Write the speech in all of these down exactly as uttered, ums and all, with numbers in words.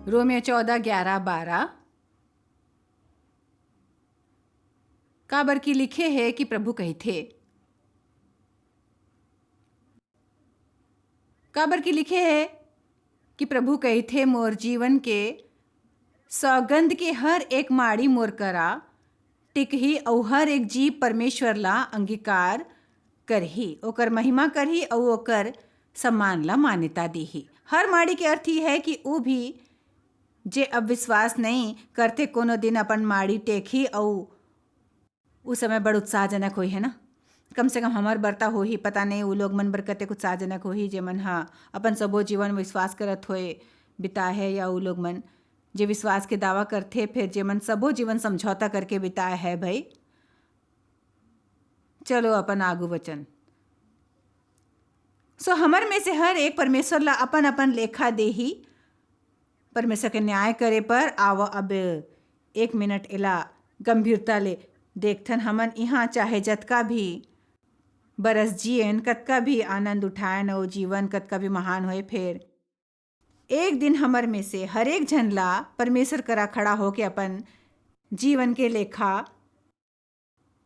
Romeo चौदह, ग्यारह, बारह। काबर कि लिखे हे कि प्रभु कहिथे, काबर कि लिखे हे कि प्रभु कहिथे, "मोर जीवन के सौगंध के हर एक माड़ी मोर करा टिकही, अउ हर एक जीव परमेश्वर ला अंगीकार करही, ओकर महिमा करही, अउ ओकर सम्मान ला मान्यता दीही।" हर माड़ी के अर्थ ये है कि ऊ भी जे अब विश्वास नहीं करथे, कोनो दिन अपन माड़ी टेकही, अउ उ समय बड़ उत्साहजनक होही, है ना? कम से कम हमर बर त होही, पता नहीं उ लोग मन बर कतेक उत्साहजनक होही, जेमन ह अपन सबो जीवन विश्वास करत होए बिताए है, या उ लोग मन जे विश्वास के दावा करथे, फिर जेमन सबो जीवन समझौता करके बिताए है भाई। चलो अपन आगू वचन। So हमर में से हर एक परमेश्वर ला अपन अपन लेखा देही। परमेश्वर के न्याय करे पर आव। अब एक मिनट एला गंभीरता ले देखथन। हमन इहाँ चाहे जतका भी बरस जियेन, कतका भी आनंद उठायन, अउ जीवन कतका भी महान होए, फेर एक दिन हमर में से हर एक झन ला परमेश्वर करा खड़ा होके अपन जीवन के लेखा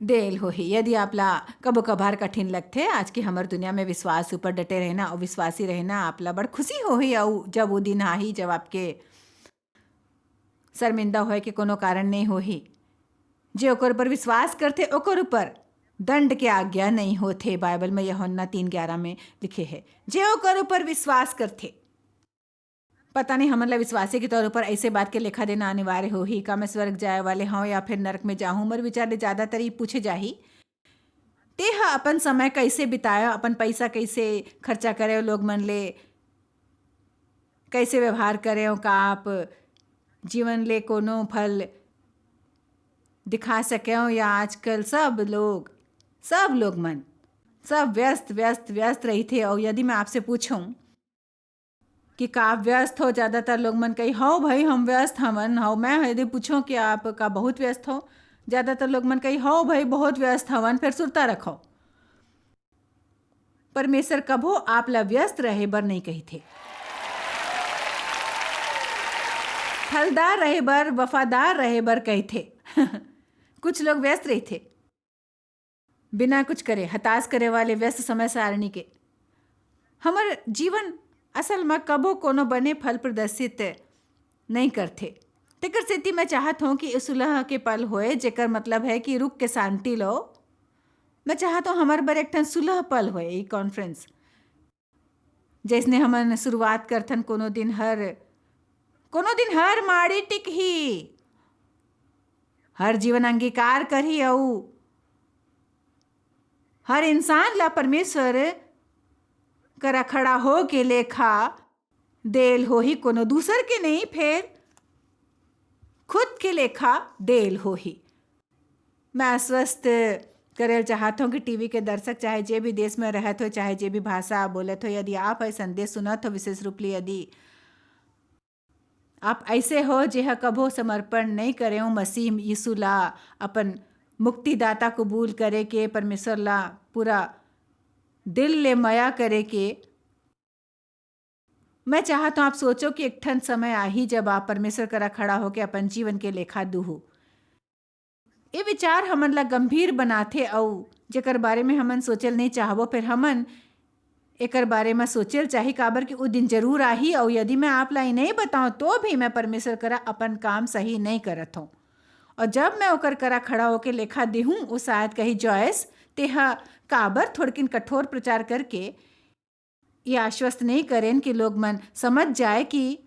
देल होही। यदि आप ला कभो कभार कठिन लगथे, आज की हमर दुनिया में विश्वास ऊपर डटे रहना अउ विश्वासी रहना आप ला बड़ खुशी होही, अउ जब वो दिन आही जब आपके शर्मिंदा होए के कोनो कारण नहीं होही। जे ओकर ऊपर विश्वास करथे ओकर ऊपर दंड के आज्ञा नहीं होथे। बाइबल में यूहन्ना तीन ग्यारह में लिखे है, जे ओकर ऊपर विश्वास करथे। पता नहीं हमन ला विश्वासी के तौर ऊपर ऐसे बात के लेखा देना अनिवार्य होही। का मैं स्वर्ग जाए वाले हौं या फिर नरक में जाहूं? मोर विचार ले ज्यादातर ये पूछे जाही, ते ह अपन समय कैसे बितायो, अपन पैसा कैसे खर्चा करे, लोग मन ले कैसे व्यवहार करे, का आप जीवन ले कोनो फल दिखा सके, या आजकल सब लोग, सब लोग मन, सब व्यस्त, व्यस्त, व्यस्त रहिथे। और यदि मैं आपसे पूछूं कि का आप व्यस्त हो? ज्यादातर लोग मन कही, "हव भाई, हम व्यस्त हवन।" हव, मैं यदि पूछूं कि आप का बहुत व्यस्त हो? ज्यादातर लोग मन कही, "हव भाई, बहुत व्यस्त हवन।" फिर सुरता रखो, परमेश्वर कभो आप ला व्यस्त रहे बर नहीं कहिथे, फलदार रहे बर, वफादार रहे बर कहिथे। कुछ लोग व्यस्त रहिथे, बिना कुछ करे, हताश करे वाले व्यस्त समय सारणी के। हमर जीवन असल म कभो कोनो बने फल प्रदर्शित नहीं करथे। तेकर सेती मैं चाहत हौं कि ए सुलह के पल होए, जेकर मतलब है कि रुक के शांति लो। मैं चाहत हौं हमर बर एक ठन सुलह पल होए, ई कॉन्फ्रेंस। जैसने हमन शुरुआत करथन, कोनो दिन हर, कोनो दिन हर माड़ी टिकही, हर जीवन अंगीकार करही, अऊ हर इंसान ला परमेश्वर करा खड़ा हो के लेखा देल होही, कोनो दूसर के नहीं, फेर खुद के लेखा देल होही। मैं आश्वस्त करेल चाहत हौं कि टीवी के दर्शक, चाहे जे भी देश में रहत हो, चाहे जे भी भाषा आप बोलत हो, यदि आप ह संदेश सुनत हो, विशेष रूप ले यदि आप ऐसे हो जेह कभो समर्पण नहीं करे हो मसीह यीशु ला अपन मुक्तिदाता कबूल करे के, परमेश्वर ला पूरा दिल ले मया करे के, मैं चाहत हौं आप सोचो कि एक ठन समय आही जब आप परमेश्वर करा खड़ा होके अपन जीवन के लेखा दूहू। ये विचार हमन ला गंभीर बनाथे, अऊ जेकर बारे में हमन सोचल नहीं चाहबो, फिर हमन एकर बारे में सोचल चाही, काबर कि वो दिन जरूर आही। अऊ यदि मैं आप ला ई नहीं बताऊं, तो भी मैं परमेश्वर करा अपन काम सही नहीं करत हूँ। और जब मैं ओकर करा खड़ा होके लेखा देहूं, वो शायद कही, "जॉयस, तेहा काबर थोड़किन कठोर प्रचार करके ये आश्वस्त नहीं करेन कि लोग मन समझ जाए कि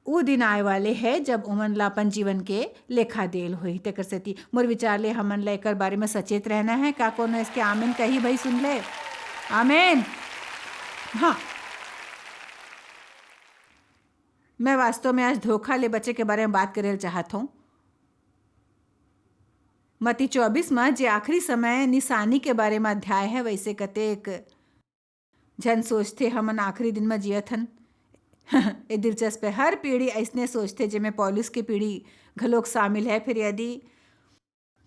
ऊ दिन आए वाले है जब ओमन ला अपन जीवन के लेखा देल होही।" तेकर सेती मोर विचार ले हमन ला एकर बारे में सचेत रहना है। का कोनो इसके आमेन कही भाई? सुन ले, आमेन। हाँ, मैं वास्तव में आज धोखा ले बचे के बारे में बात करेल चाहत हूँ। मती चौबीस में जे आखिरी समय निशानी के बारे में अध्याय है, वैसे कतेक झन सोचथे हमन आखिरी दिन म जियत हन। ए दिलचस्प है, हर पीढ़ी अइसने सोचथे, जेमे पौलुस के पीढ़ी घलोक शामिल है। फिर यदि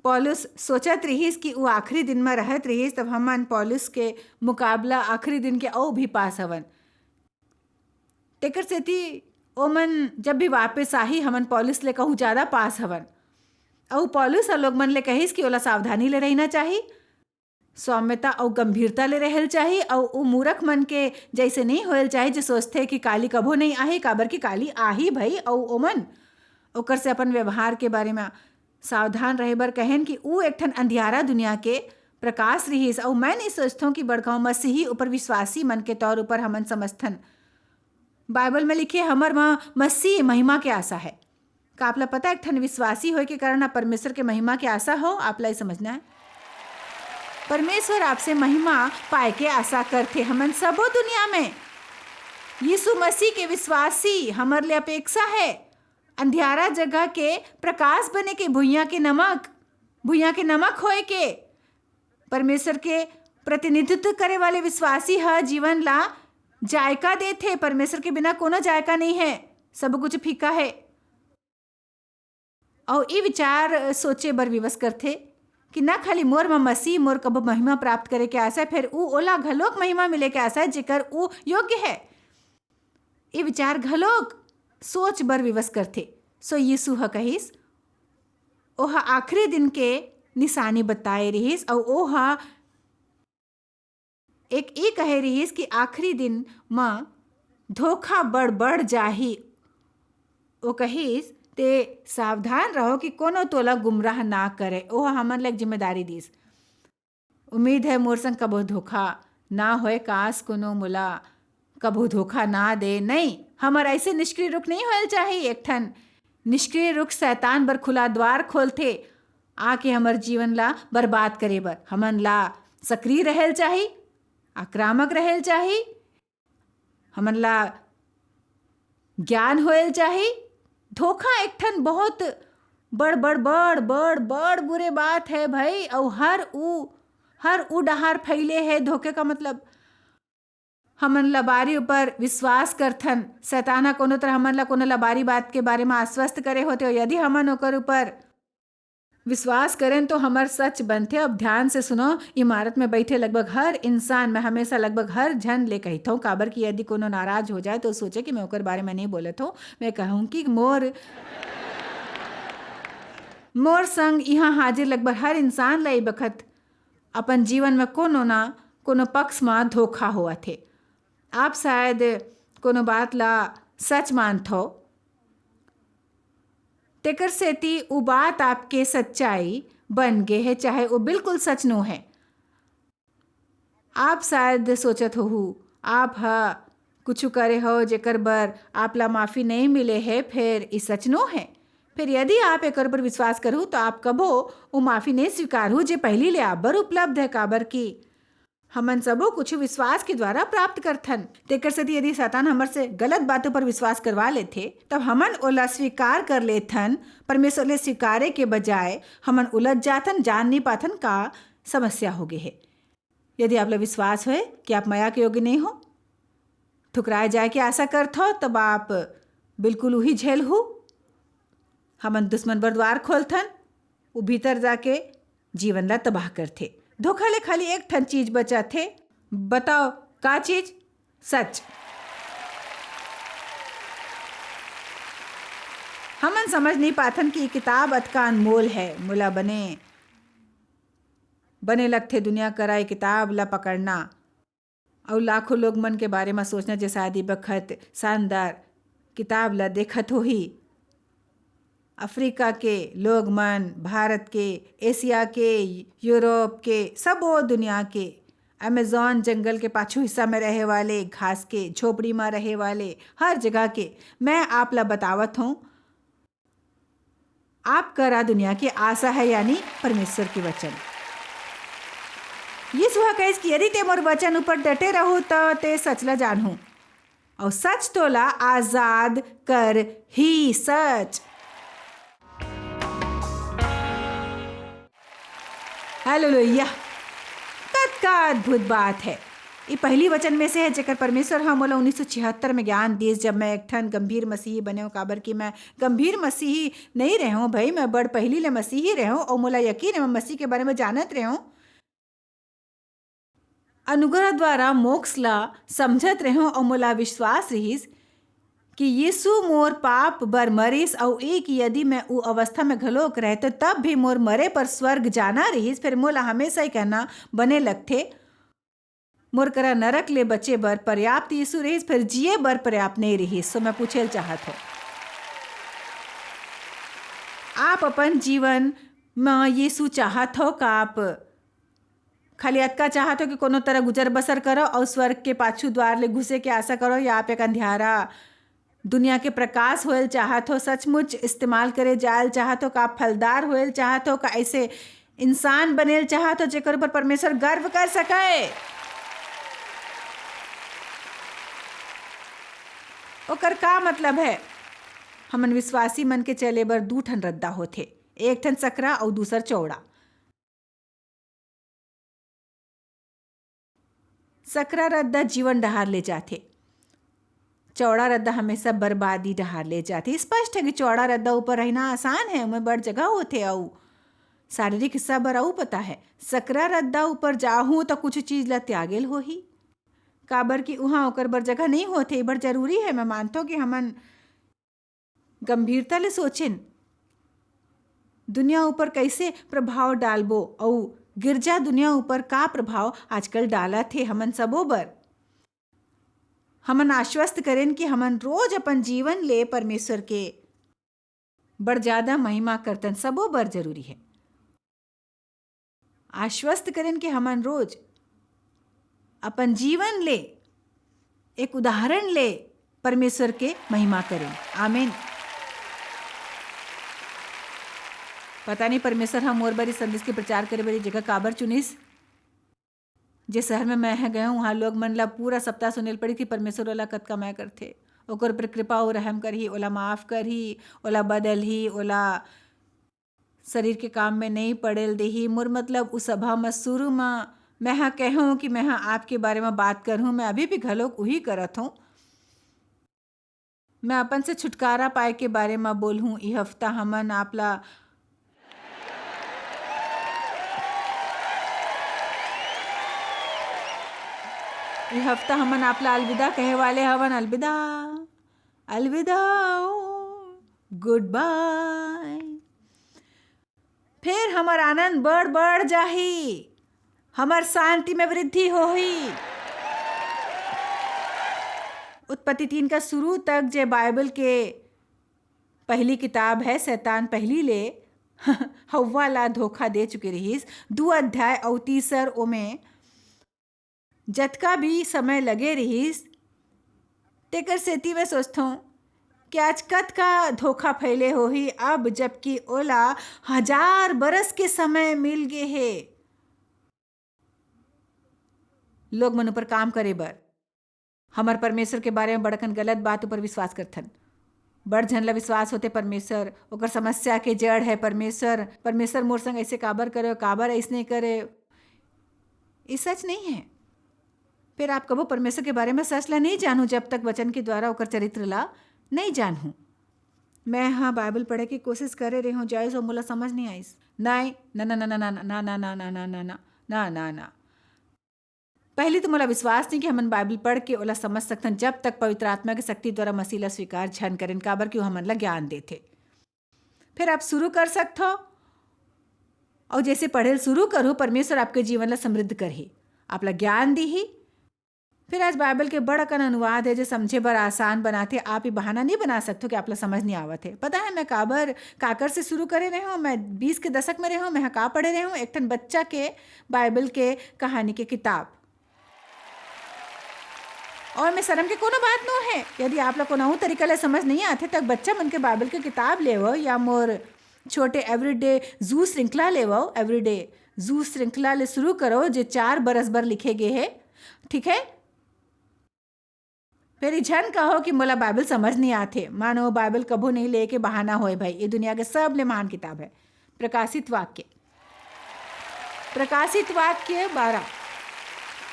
पौलुस सोचत रिहिस कि वो आखिरी दिन म रहत रिहिस, तब हमन पौलुस के मुकाबला आखिरी दिन के अउ भी पास हवन। तेकर सेती ओमन जब भी वापस आही, हमन पौलुस ले कहूँ ज्यादा पास हवन। अऊ पौलुस ह लोग मन ले कहिस कि ओला सावधानी ले रहिना चाही, सौम्यता अऊ गंभीरता ले रहल चाही, अऊ उ मूरख मन के जैसे नहीं होयल चाही, जो सोचथे कि काली कभो नहीं आही, काबर कि काली आही भई, अऊ ओमन ओकर से अपन व्यवहार के बारे में सावधान रहे बर कहेन कि उ एक ठन अंधियारा दुनिया के प्रकाश रिहिस। अऊ मैं नहीं सोचथों कि बड़गांव मसीही ऊपर विश्वासी मन के तौर ऊपर हमन समझथन। बाइबल में लिखे, "हमर म मसीह महिमा के आशा है।" का आपला पता, एक ठन विश्वासी होय के कारण आप परमेश्वर के महिमा के आशा हो? आपला ये समझना है, परमेश्वर आपसे महिमा पाए के आशा करथे। हमन सबो दुनिया में यीशु मसीह के विश्वासी, हमर ले अपेक्षा है अंधियारा जगह के प्रकाश बने के, भुइयां के नमक, भुइयां के नमक होए के। परमेश्वर के प्रतिनिधित्व करे वाले विश्वासी ह जीवन ला जायका देथे। परमेश्वर के बिना कोनो जायका नहीं है, सब कुछ फीका है। अउ ये विचार सोचे बर विवश करथे कि न खाली मोर म मसीह मोर कभो महिमा प्राप्त करे के आशा, फेर उ ओला घलोक महिमा मिले के आशा, जेकर उ योग्य है। ये विचार घलोक सोच बर विवश करथे। सो यीशु ह कहिस, ओह आखिरी दिन के निशानी बताए रिहिस, अउ ओह एक ई कहे रिहिस कि आखिरी दिन म धोखा बड़ बढ़ जाही। ओ कहिस, "ते सावधान रहो कि कोनो तोला गुमराह ना करे।" ओह हमन ला एक जिम्मेदारी दिस। उम्मीद है मोर संग कभो धोखा ना होए, काश कोनो मोला कभो धोखा ना दे। नहीं, हमर ऐसे निष्क्रिय रुख नहीं होयल चाही। एक ठन निष्क्रिय रुख शैतान बर खुला द्वार खोलथे, आके हमर जीवन ला बर्बाद करे बर। हमन ला सक्रिय रहेल चाही, आक्रामक रहेल चाही, हमन ला ज्ञान होयल चाही। धोखा एक ठन बहुत बड़, बड़, बड़, बड़, बड़ बुरे बात है भाई। अउ हर उ, हर उ डहार फैले है धोखे का मतलब, हमन लबारी ऊपर विश्वास करथन। शैतान ह कोनो तरह हमन ला कोनो लबारी बात के बारे म आश्वस्त करे होथे, अउ यदि हमन ओकर ऊपर विश्वास करें तो हमर सच बनथे। अब ध्यान से सुनो, इमारत में बैठे लगभग हर इंसान, मैं हमेशा लगभग हर झन ले कहिथौं, काबर कि यदि कोनो नाराज हो जाए तो सोचे कि मैं ओकर बारे में नहीं बोलत हौं। मैं कहूँ कि मोर, मोर संग इहाँ हाजिर लगभग हर इंसान ला ई बखत अपन जीवन में कोनो ना कोनो पक्ष म धोखा होवत हे। आप शायद कोनो बात ला सच मानथव, तेकर सेती उ बात आपके सच्चाई बन गे हे, चाहे वो बिल्कुल सच नो हे। आप शायद सोचत होहू, आप ह कुछु करे हो जेकर बर आप ला माफी नहीं मिले हे, फेर ई सच नो हे। फेर यदि आप एकर पर विश्वास करहू, तो आप कभो वो माफी नहीं स्वीकारहू जे पहली ले आप बर उपलब्ध है, काबर कि हमन सबो कुछ विश्वास के द्वारा प्राप्त करथन। तेकर सेती यदि शैतान हमर से गलत बातों पर विश्वास करवा लेथे, तब हमन ओला स्वीकार कर लेथन। परमेश्वर ले स्वीकारे के बजाय हमन उलझ जाथन, जान नहीं पाथन का समस्या हो गे हे। यदि आप ला विश्वास होए कि आप मया के योग्य नहीं हो, ठुकराए जाए के आशा करथव, तब आप बिल्कुल उही झेल हू। हमन दुश्मन बर द्वार खोलथन, वो भीतर जाके जीवन ला तबाह करथे। धोखा ले खाली एक ठन चीज बचाथे। बताओ, का चीज? सच। हमन समझ नहीं पाथन कि ये किताब अतका अनमोल है। मोला बने, बने लगथे दुनिया करा ये किताब ला पकड़ना। अउ लाखों लोग मन के बारे म सोचना, जे शायद ई बखत शानदार किताब ला देखत होही। अफ्रीका के लोग मन, भारत के, एशिया के, यूरोप के, सबो दुनिया के, अमेज़न जंगल के पाछू हिस्सा में रहे वाले, घास के झोपड़ी म रहे वाले, हर जगह के, मैं आप ला बतावत हौं, आप करा दुनिया के आशा है, यानी परमेश्वर के वचन। यीशु ह कहिस कि यदि ते मोर वचन ऊपर डटे रहू, त ते सच ला जानहू, अउ सच तोला आजाद कर ही। सच। हालेलुया। कतका अद्भुत बात है। ये पहली वचन में से है, जेकर परमेश्वर ह मोला उन्नीस सौ छिहत्तर में ज्ञान दिस, जब मैं एक ठन गंभीर मसीही बने हूँ, काबर कि मैं गंभीर मसीही नहीं रहे हूँ भाई, मैं बड़ पहली ले मसीही रहे हूँ और मोला यकीन है, मैं मसीह के बारे में जानत रहे हूँ। अनुग्रह द्वारा मोक्ष ला समझत रहे हूँ और मोला विश्वास रहिस कि यीशु मोर पाप बर मरिस, अउ ए कि यदि मैं उ अवस्था में घलोक रहते, तब भी मोर मरे पर स्वर्ग जाना रहिस, फिर मोला हमेशा ही कहना बने लगथे, मोर करा नरक ले बचे बर पर्याप्त यीशु रहिस, फिर जिए बर पर्याप्त नहीं रहिस। सो मैं पूछे ल चाहत हो, आप अपन जीवन म यीशु चाहत हो का? आप खाली अतका चाहत हो कि कोनो तरह गुजर बसर करो और स्वर्ग के पाछू द्वार ले घुसे के आशा करो, या आप एक अंधियारा दुनिया के प्रकाश होयल चाहत हो, सचमुच इस्तेमाल करे जायल चाहत हो का? आप फलदार होयल चाहत हो का? ऐसे इंसान बनेल चाहत हो जेकर ऊपर परमेश्वर गर्व कर सके? ओकर का मतलब है? हमन विश्वासी मन के चले बर दू ठन रद्दा होथे, एक ठन सकरा अउ दूसर चौड़ा। सकरा रद्दा जीवन डहार ले जाथे, चौड़ा रद्दा हमेशा बर्बादी डहार ले जाथे। स्पष्ट है कि चौड़ा रद्दा ऊपर रहना आसान है, ओमे बड़ जगह होथे, अउ शारीरिक हिस्सा बर अउ पता है। सकरा रद्दा ऊपर जाहूं त कुछ चीज ला त्यागेल होही, काबर कि उहाँ ओकर बर जगह नहीं होथे। बड़ जरूरी है, मैं मानथों कि हमन गंभीरता ले सोचेन, दुनिया ऊपर कैसे प्रभाव डालबो, अउ गिरजा दुनिया ऊपर का प्रभाव आजकल डालत हे हमन सबो बर। हमन आश्वस्त करेन कि हमन रोज अपन जीवन ले परमेश्वर के बड़ ज्यादा महिमा करतन, सबो बर जरूरी है। आश्वस्त करेन कि हमन रोज अपन जीवन ले, एक उदाहरण ले परमेश्वर के महिमा करेन। आमीन। पता नहीं परमेश्वर ह मोर बर ई संदेश के प्रचार करे बर ई जगह काबर चुनिस। जे शहर में मैं ह गए हूँ, वहाँ लोग मन ला पूरा सप्ताह सुने ल पड़ी कि परमेश्वर ओला कतका मया करथे, ओकर ऊपर कृपा अउ रहम करही, ओला माफ करही, ओला बदलही, ओला शरीर के काम में नहीं पड़े ल देही। मोर मतलब, उ सभा म शुरू म मैं ह कहूँ कि मैं ह आपके बारे म बात करहूँ, मैं अभी भी घलोक उही करत हूँ। मैं अपन से छुटकारा पाए के बारे म बोलहूँ। ई हफ्ता हमन आप ला, ई हफ्ता हमन आप ला अलविदा कहे वाले हवन। अलविदा, अलविदा, गुड बाय। फिर हमर आनंद बढ़ बढ़ जाही, हमर शांति में वृद्धि होही। उत्पत्ति तीन का शुरू तक जे बाइबल के पहली किताब है, शैतान पहली ले हव्वा ला धोखा दे चुके रहिस। दू अध्याय अउ तीसर ओमे जतका भी समय लगे रिहिस, तेकर सेती मैं सोचथों कि आज कतका धोखा फैले होही अब, जबकि ओला हजार बरस के समय मिल गे हे लोग मन ऊपर काम करे बर। हमर परमेश्वर के बारे में बड़कन गलत बात ऊपर विश्वास करथन। बड़ झन ला विश्वास होथे परमेश्वर, ओकर समस्या के जड़ है परमेश्वर। परमेश्वर मोर संग ऐसे काबर करे, काबर ऐसने करे? ये सच नहीं है। फिर आप कबो परमेश्वर के बारे में सच ला नहीं जानू, जब तक वचन के द्वारा ओकर चरित्र ला नहीं जानू। मैं हाँ बाइबल पढ़े की कोशिश करे रहे हूँ, जायज हो, मोला समझ नहीं आइस। नहीं, ना, ना, ना। पहली तो मोला विश्वास नहीं कि हमन बाइबल पढ़ के ओला समझ सकथन, जब तक पवित्र आत्मा के शक्ति द्वारा मसीह ला स्वीकार झन करेन, काबर कि वो हमन ला ज्ञान देथे। फिर आप शुरू कर सकथो, और जैसे पढ़े ल शुरू करो, परमेश्वर आपके जीवन ला समृद्ध करही, आप ला ज्ञान दीही। फिर आज बाइबल के बड़ अकन अनुवाद है, जो समझे बर आसान बनाथे। आप ये बहाना नहीं बना सकथो कि आप ला समझ नहीं आवत है। पता है मैं काबर, काकर से शुरू करे रहे हूँ? मैं बीस के दशक में रहे हूँ, मैं ह का पढ़े रहे हूँ? एक ठन बच्चा के बाइबल के कहानी के किताब। और मैं शर्म के कोनो बात नो है, यदि आप ला कोनो अउ तरीका ले समझ नहीं आथे, तब बच्चा मन के बाइबल के किताब लेवो, या मोर छोटे एवरीडे जू श्रृंखला लेवो, एवरीडे जू श्रृंखला ले शुरू करो, जे चार बरस बर लिखे गे हे, ठीक है? फिर ई झन कहो कि मोला बाइबल समझ नहीं आथे, मानो बाइबल कभू नहीं लेके बहाना होए भाई। ये दुनिया के सबले महान किताब है, प्रकाशित वाक्य। प्रकाशित वाक्य बारह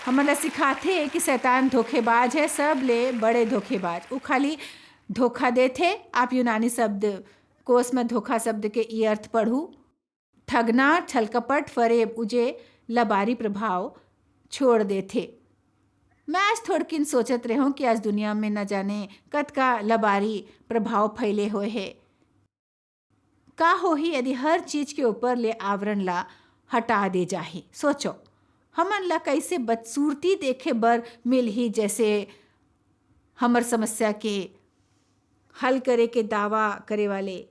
हमन ला सिखाथे कि शैतान धोखेबाज है, सबले बड़े धोखेबाज। वो खाली धोखा देथे। आप यूनानी शब्द कोश में धोखा शब्द के ई अर्थ पढ़ू, ठगना, छलकपट, फरेब, उजे लबारी प्रभाव छोड़ देथे। मैं आज थोड़किन सोचत रेहेंव कि आज दुनिया में न जाने कतका लबारी प्रभाव फैले होए हे। का होही यदि हर चीज के ऊपर ले आवरण ला हटा दे जाही? सोचो, हमन ला कैसे बदसूरती देखे बर मिलही, जैसे हमर समस्या के हल करे के दावा करे वाले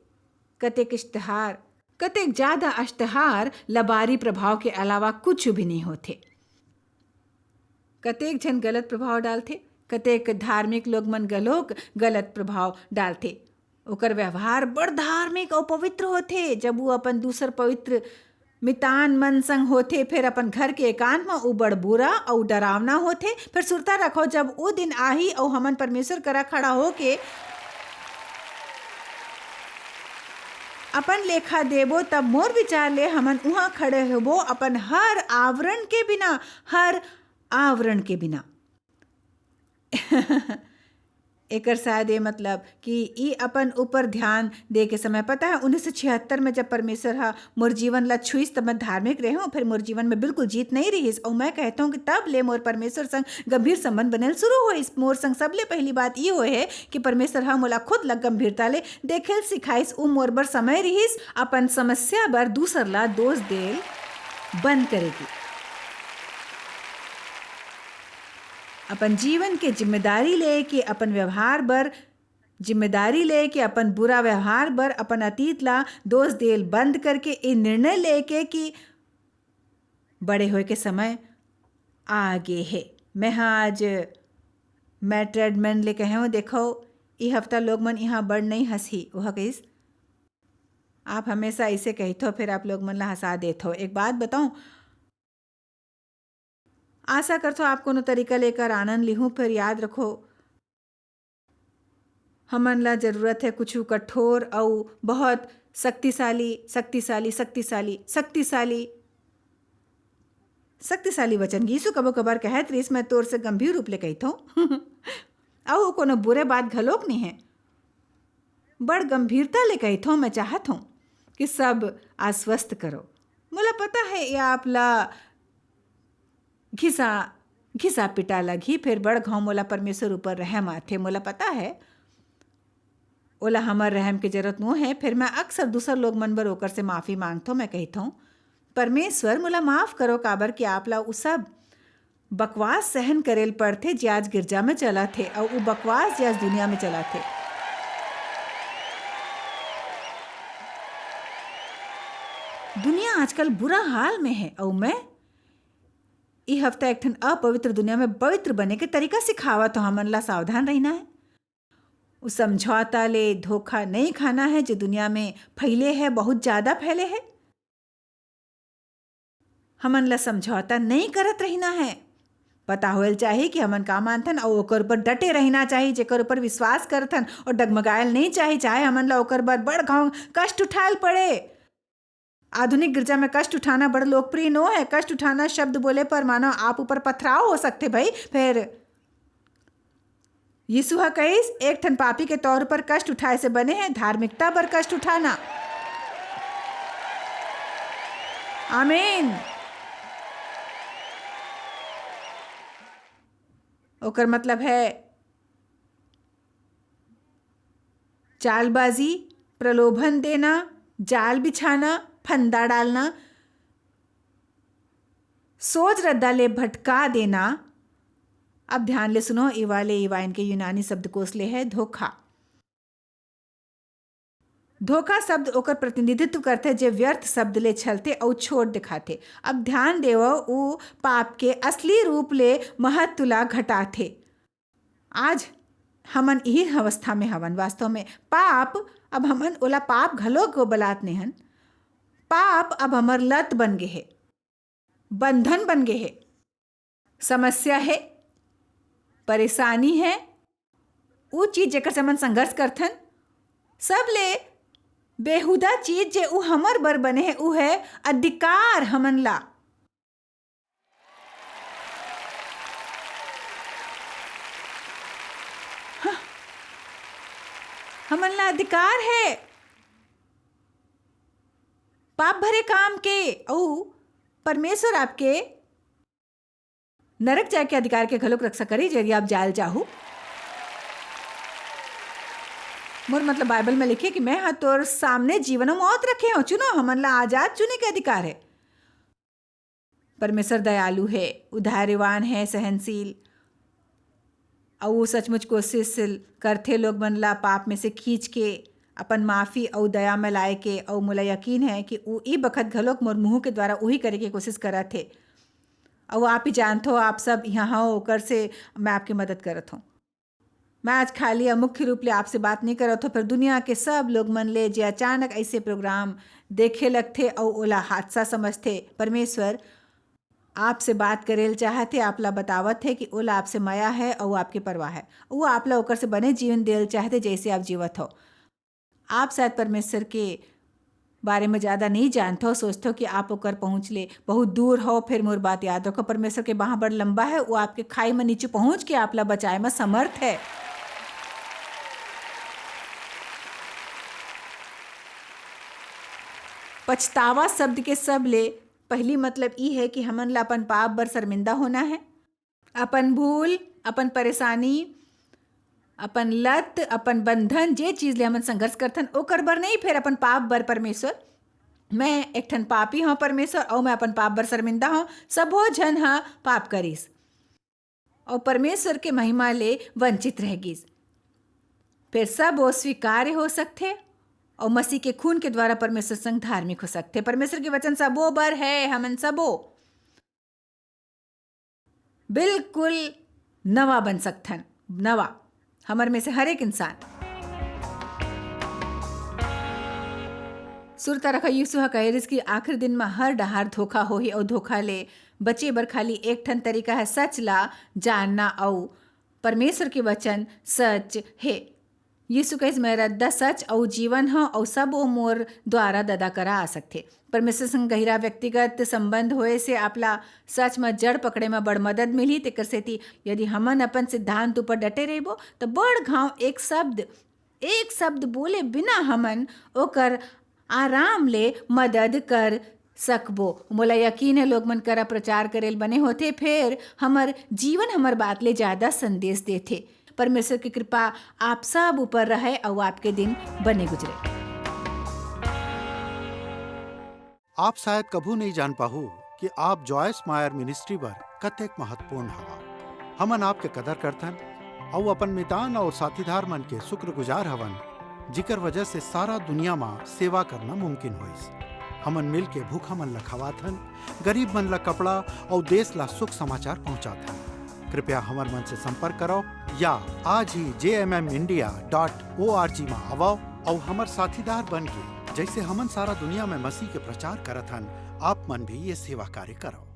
कतेक इश्तहार, कतेक ज्यादा इश्तहार लबारी प्रभाव के अलावा कुछ भी नहीं होथे। कतेक झन गलत प्रभाव डालथे, कतेक धार्मिक लोग मन घलोक गलत प्रभाव डालथे। ओकर व्यवहार बड़ धार्मिक अउ पवित्र होथे। जब वो अपन दूसर पवित्र मितान मन संग होथे, फेर अपन घर के एकांत म उ बड़ बुरा अउ डरावना होथे। फेर सुरता रखो, जब वो दिन आही अउ हमन परमेश्वर करा खड़ा होके अपन लेखा देबो, तब मोर विचार ले हमन उहाँ खड़े होबो, अपन हर आवरण के बिना, हर आवरण के बिना। एकर शायद ये मतलब कि ई अपन ऊपर ध्यान दे के समय, पता है, उन्नीस सौ छिहत्तर में जब परमेश्वर ह मोर जीवन ला छुइस, तब मैं धार्मिक रेहेंव, फिर मोर जीवन में बिल्कुल जीत नहीं रहिस। अउ मैं कहत हूँ कि तब ले मोर परमेश्वर संग गंभीर संबंध बनल शुरू होइस। मोर संग सबले पहली बात ये होए है कि परमेश्वर ह मोला खुद ला गंभीरता ले देखेल सिखाइस। उ मोर बर समय रहिस अपन समस्या बर दूसर ला दोष देल बंद करे के। अपन जीवन के जिम्मेदारी ले के अपन व्यवहार बर, जिम्मेदारी ले के अपन बुरा व्यवहार बर, अपन अतीत ला दोष देल बंद करके ए निर्णय ले के कि बड़े होए के समय आ गे हे। मैं हा आज मैट रेडमैन ले कहेंव, "देखो, ई हफ्ता लोग मन इहाँ बड़ नई हंसही।" ओह कहिस, "आप हमेशा ऐसे कहिथो, फिर आप लोग मन ला हंसा देथो। एक बात बताऊं, आशा करथो आप कोनो तरीका ले एकर आनंद लिहू, फिर याद रखो, हमन ला जरूरत है कुछ कठोर अउ बहुत शक्तिशाली, शक्तिशाली, शक्तिशाली, शक्तिशाली, शक्तिशाली वचन।" यीशु कबो कबार कहत रिहिस, "मैं तोर से गंभीर रूप ले कहिथों।" अउ कोनो बुरे बात घलोक नहीं है, बड़ गंभीरता ले कहिथों, मैं चाहत हूँ कि सब आश्वस्त करो। मोला पता है, ये आप ला घिसा, घिसा पिटा लगही, फेर बड़ घांव मोला परमेश्वर ऊपर रहम आथे। मोला पता है, ओला हमर रहम के जरूरत नो है, फेर मैं अक्सर दूसर लोग मन बर ओकर से माफी मांगथों। मैं कहिथों, "परमेश्वर, मोला माफ करो, काबर कि आप ला उ सब बकवास सहन करेल पड़थे, जे आज गिरजा में चलत हे, अउ उ बकवास, जे आज दुनिया में चलत हे।" दुनिया आजकल बुरा हाल में है, अउ मैं ई हफ्ता एक ठन अपवित्र दुनिया में पवित्र बने के तरीका सिखावत हूँ। हमन ला सावधान रहिना है। उ समझौता ले धोखा नहीं खाना है, जो दुनिया में फैले है, बहुत ज्यादा फैले है। हमन ला समझौता नहीं करत रहिना है। पता होएल चाही कि हमन का मानथन, अउ ओकर ऊपर डटे रहिना चाही, जेकर ऊपर विश्वास करथन, अउ डगमगाएल नहीं चाही, चाहे हमन ला ओकर बर बड़ घांव कष्ट उठाएल पड़े। आधुनिक गिरजा में कष्ट उठाना बड़ लोकप्रिय नो है। कष्ट उठाना शब्द बोले पर मानो आप ऊपर पथराव हो सकथे भाई। फेर यीशु ह कहिस, "एक ठन पापी के तौर पर कष्ट उठाए से बने है धार्मिकता बर कष्ट उठाना।" आमीन। ओकर मतलब है चालबाजी, प्रलोभन देना, जाल बिछाना, फंदा डालना, सोच रद्दा ले भटका देना। अब ध्यान ले सुनो, इवा ले इवाइन के यूनानी शब्दकोश ले है धोखा। धोखा शब्द ओकर प्रतिनिधित्व करथे, जे व्यर्थ शब्द ले छलथे अउ छोट दिखाथे। अब ध्यान देवव, उ पाप के असली रूप ले महत्व ला घटाथे। आज हमन इही अवस्था में हवन। वास्तव में पाप, अब हमन ओला पाप घलो को बलात नेहन। पाप अब हमर लत बन गे हे, बंधन बन गे हे, समस्या हे, परेशानी हे। उ चीज जेकर से हमन संघर्ष करथन, सब ले बेहुदा चीज जे उ हमर बर बने हे, उ है अधिकार हमन ला। हाँ, हमन ला अधिकार है पाप भरे काम के, अउ परमेश्वर आपके नरक जाए के अधिकार के घलोक रक्षा करिस, यदि आप जाए ल चाहू। मोर मतलब, बाइबल में लिखे कि मैं ह तोर सामने जीवन अउ मौत रखे हंव, चुनो, हमन ला आजाद चुने के अधिकार हे। परमेश्वर दयालु हे, उदारवान हे, सहनशील, अउ वो सचमुच कोशिश करथे लोग मन ला पाप में से खींच के अपन माफी अउ दया में लाए के। अउ मोला यकीन हे कि वो ई बखत घलोक मोर मुंह के द्वारा उही करे के कोशिश करत हे। अउ आप ही जानथो, आप सब यहाँ हो, ओकर से मैं आपके मदद करत हूँ। मैं आज खाली अउ मुख्य रूप ले आपसे बात नहीं करत हूँ, पर दुनिया के सब लोग मन ले, जे अचानक ऐसे प्रोग्राम देखे लगथे अउ ओला हादसा समझथे। परमेश्वर आपसे बात करे ल चाहत हे, आप ला बतावत हे कि ओला आपसे मया हे अउ आपके परवाह हे। वो आप ला ओकर से बने जीवन दे ल चाहत हे, जैसे आप जीवत हो। आप शायद परमेश्वर के बारे में ज्यादा नहीं जानथो, सोचथो कि आप ओकर पहुंच ले बहुत दूर हो। फिर मोर बात याद रखो, परमेश्वर के बाह बड़ लंबा हे, वो आपके खाई में नीचे पहुंच के आप ला बचाए में समर्थ हे। पछतावा शब्द के सब ले पहली मतलब ई हे कि हमन ला अपन पाप बर शर्मिंदा होना हे। अपन भूल, अपन परेशानी, अपन लत, अपन बंधन, जे चीज ले हमन संघर्ष करथन, ओकर बर नहीं, फेर अपन पाप बर। परमेश्वर, मैं एक ठन पापी हूँ परमेश्वर, अउ मैं अपन पाप बर शर्मिंदा हूँ। सबो झन ह पाप करिस अउ परमेश्वर के महिमा ले वंचित रह गिस। फेर सब वो स्वीकार्य हो सकथे अउ मसीह के खून के द्वारा परमेश्वर संग धार्मिक हो सकथे। परमेश्वर के वचन सबो बर हे, हमन सबो बिल्कुल नवा बन सकथन। नवा, हमर में से हर एक इंसान। सुरता रखा, यीशु ह कहे रिस कि आखिरी दिन म हर डहार धोखा होही अउ धोखा ले बचे बर खाली एक ठन तरीका हे, सच ला जानना। अउ परमेश्वर के वचन सच हे। यीशु कहिस, "मैं रद्दा, सच अउ जीवन हंव, अउ सब ओ मोर द्वारा ददा करा आ सकथे।" परमेश्वर संग गहिरा व्यक्तिगत संबंध होए से आपला सच म जड़ पकड़े म बड़ मदद मिलही। तेकर सेती यदि हमन अपन सिद्धांत ऊपर डटे रहिबो, त बड़ घांव एक शब्द, एक शब्द बोले बिना हमन ओकर आराम ले मदद कर सकबो। मोला यकीन हे, लोग मन करा प्रचार करे ल बने होथे, फेर हमर जीवन हमर बात ले ज्यादा संदेश देथे। परमेश्वर की कृपा आप सब ऊपर रहे अउ आपके दिन बने गुजरे। आप शायद कभू नहीं जान पाहू कि आप जॉयस मायर मिनिस्ट्री बर कतेक महत्वपूर्ण हवा। हमन आपके कदर करथन अउ अपन मितान अउ साथीदार मन के शुक्रगुजार हवन, जिकर वजह से सारा दुनिया म सेवा करना मुमकिन होइस। हमन मिल के भूखा मन ल खवाथन, गरीब मन ल कपड़ा अउ देश ल सुख समाचार पहुंचाथन। कृपया हमर मन से संपर्क करव या आज ही J M M India dot O R G म आवव अउ हमर साथीदार बन के, जैसे हमन सारा दुनिया में मसीह के प्रचार करत हन, आप मन भी ये सेवा कार्य करव।